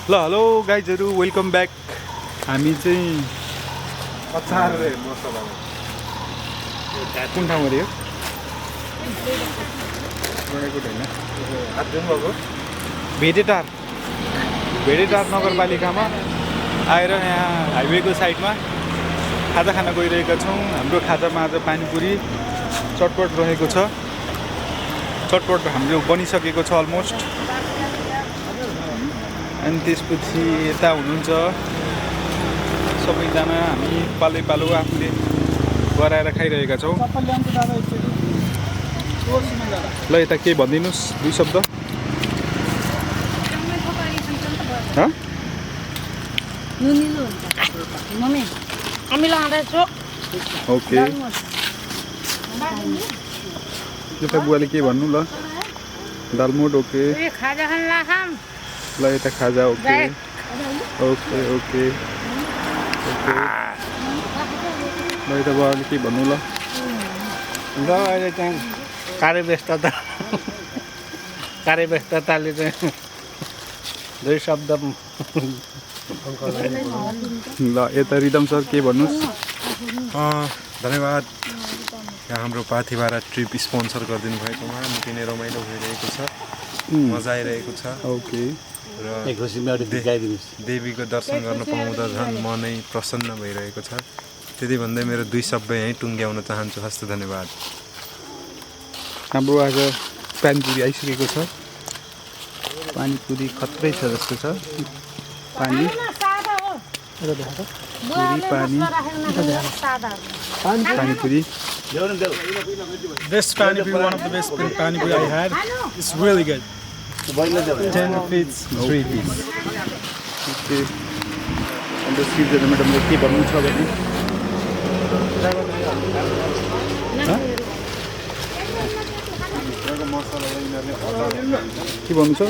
ल hello गाइजहरु welcome back. हामी चाहिँ अचार रे मसला कुन ठाउँमा रे? गणेको हैन, हात जुन भएको भेडेटार नगरपालिकामा आएर यहाँ हाइवेको साइडमा खाजा खान गइरहेका छौँ। हाम्रो खाजामा आज पानीपुरी चटपट रहेको छ। चटपट हाम्रो बनिसकेको छ अलमोस्ट। अनि त्यसपछि यता हुनुहुन्छ सबैजना, हामी पालो आफूले गराएर खाइरहेका छौँ। ल यता के भनिदिनुहोस् दुई शब्द। ओके यता बुवाले के भन्नु ल? दालमोट ओके। ल यता खाजा ओके ओके ओके ओके। ल यता बुवाले के भन्नु ल? ल अहिले चाहिँ कार्यव्यस्तताले चाहिँ दुई शब्द ल यता रिदम सर के भन्नुहोस्? धन्यवाद यहाँ हाम्रो पाथिभारा ट्रिप स्पोन्सर गरिदिनु भएकोमा निकै नै रमाइलो भइरहेको छ, मजा आइरहेको छ। ओके र गाइदिनुहोस्। देवीको दर्शन गर्न पाउँदा झन् मन नै प्रसन्न भइरहेको छ। त्यति भन्दै मेरो दुई शब्द यहीँ टुङ्ग्याउन चाहन्छु। हस्त धन्यवाद। हाम्रो आज पानीपुरी आइसकेको छ। पानीपुरी खत्रै छ जस्तो छ। पानी panipuri Best panipuri, one of the best panipuri I had. It's really good. 10 rupees, 3 piece. Okay. अन्त सिर्जना म्याडमले के भन्नु छ भने के भन्नु छ?